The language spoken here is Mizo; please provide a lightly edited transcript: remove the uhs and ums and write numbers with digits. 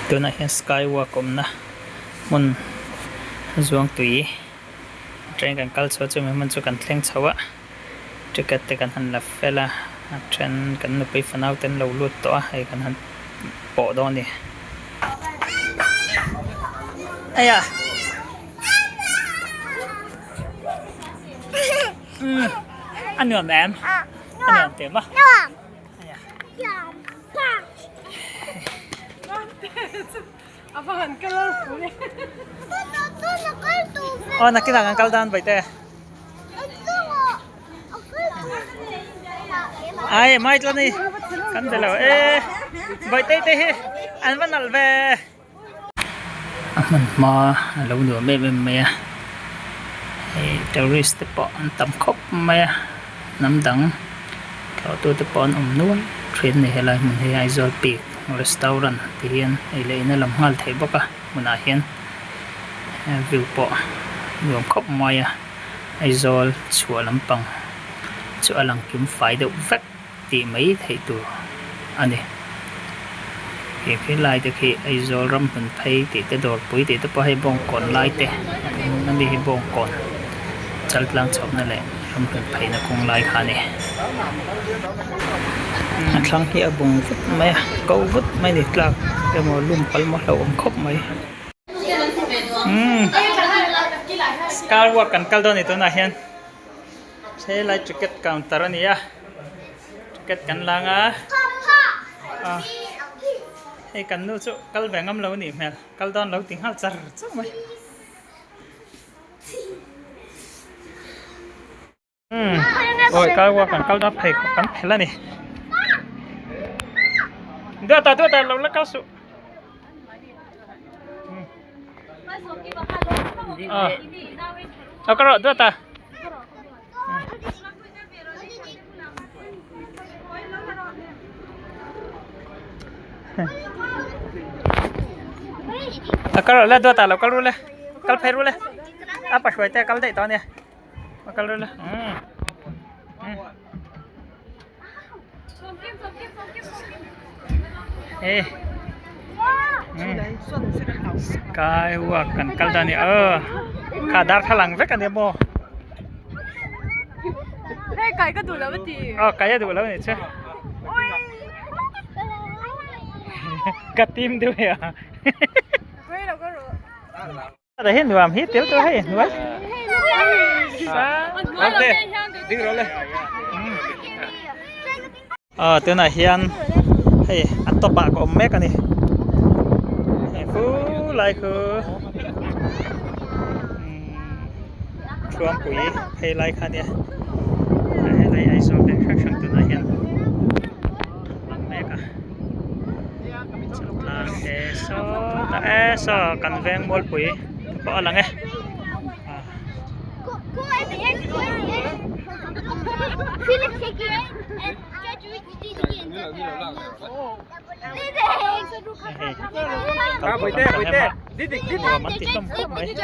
Tunah hian sky walk awmna hmun zuangtui atangin kan kal chho a chumi hmun chu kan thleng chho a ticket te kan han la fel a a then kan nupui fanau te an lo lut tawh a hei kan han pawh dawn a ni. A nuam em? A nuam teh maw? Aw nakinah kan kal dan Baite. Ai mai tla ni kan be lo e Baite te hi an va nalh ve. A hmun hma a lo nuam em em mai a hei tourist te pawh an tam khawp mai a hnam dang tlawh tu te pawh an awm nual thin a ni helai hmun hi Aizawl peak restaurant ti hian ei leh in a lam nghal theih bawk a hmunah hian view pawh nuam khawp mai a Aizawl chhuah lampang chu a lang kim fai deuh vek. tih mai theih tur a ni. He khi lai te khi Aizawl ram hmun phei tih te dawrpui tih te pawh hei bawngkawn lai te a mi hi bawngkawn chaltlang chhohna leh ram hmun pheina kawng lai kha a ni. A thlang hi a bung vut mai a ko vut mai a ni tlak emaw lum pal maw hlauhawm khawp mai. Umm sky walk kan kal dawn a ni tunah hian. Helai ticket counter a ni a ticket kan lang a ah hei kan nu chu kal ve ngam lo a nih hmel kal dawn lo ti nghal char char mai umm awi kal walk kan kal dawn pheikhawk kan phelh a ni duata duata lo la kal suh. Ờ, có rồi, đưa ta. Có rồi, lên đưa ta, lo kal le. Kal phei ru le. A pa hruai te kal daih tawh ania. Kal ru le. Hei sky walk kan kal dan a ni aw kha darthlalang vek a nia maw hei kai ka duh lo a ti aw kai a duh lo a nih chu ka tim deuh hei a Đây hết nuam hít tiếu tôi hay nuôi. Ờ tunah hian hei a top ah ka awm mek a ni hei khu lai khu Thuampui phei lai kha nia helai Aizawl veng hrang hrang tunah hian a lang mek a. Chawtlang te sawtah e saw kan veng mualpui te pawh a lang e hei nuam an ti hlawm khawp mai.